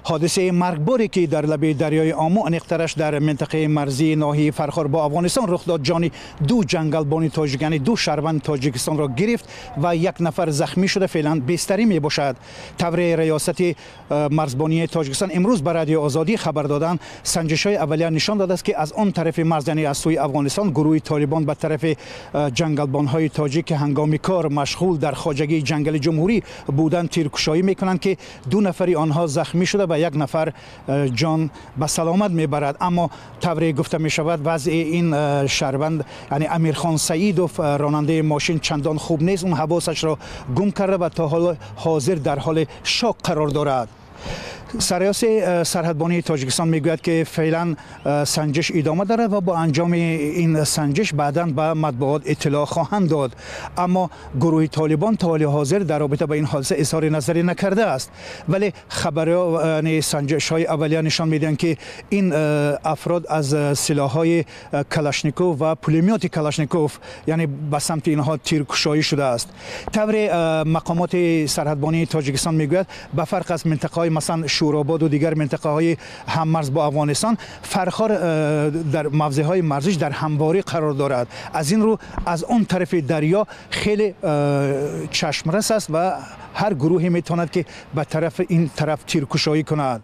Ҳодисаи маргборе ки дар лаби дарёи Омӯ, аниқтараш дар минтақаи марзии ноҳияи Фархор бо Афғонистон рух дод, ҷони ду ҷангалбони тоҷик, яъне ду шаҳрванди Тоҷикистонро гирифт ва як нафар захмӣ шуда феълан бистарӣ мебошад. Тавре риёсати марзбонии Тоҷикистон имрӯз ба Радиои Озодӣ хабар доданд, санҷишҳои аввалия нишон додааст, ки аз он тарафи марз, яъне аз сӯи Афғонистон, гурӯҳи Толибон ба тарафи ҷангалбонҳои тоҷик, ки ҳангоми кор машғул дар хоҷагии ҷангали ҷумҳурӣ буданд, тиркушоӣ мекунанд, ки ду нафари онҳо захмӣ шуда ва як нафар ҷон ба саломат мебарад. Аммо тавре гуфта мешавад, вазъи ин шаҳрванд, яъне Амирхон Саидов, ронандаи мошин, чандон хуб нест. Он ҳавосашро гум карда ва то ҳол ҳозир дар ҳоли шок қарор дорад. Сарраёси сарҳадбонии Тоҷикистон мегӯяд, ки феълан санҷиш идома дорад ва бо анҷоми ин санҷиш баъдан ба матбуот иттилоъ хоҳанд дод. Аммо гурӯҳи Толибон то ҳоли ҳозир дар робита ба ин ҳодиса изҳори назарӣ накардааст. Вале хабарҳо, яъне санҷишҳои аввалия нишон медиҳанд, ки ин афрод аз силоҳҳои Калашников ва пулемёти Калашников, яъне ба самти инҳо тиркушоӣ шудааст. Тавре мақомоти сарҳадбонии Тоҷикистон мегӯяд, ба фарқ аз минтақаҳои масалан Шӯрободу дигар минтақаҳои ҳаммарз бо Афғонистон, Фархор дар мавзеъҳои марзиш дар ҳамворӣ қарор дорад. Аз ин рӯ аз он тарафи дарё хеле чашмрас аст ва ҳар гурӯҳе метавонад, ки ба тарафи ин тараф тиркушоӣ кунад.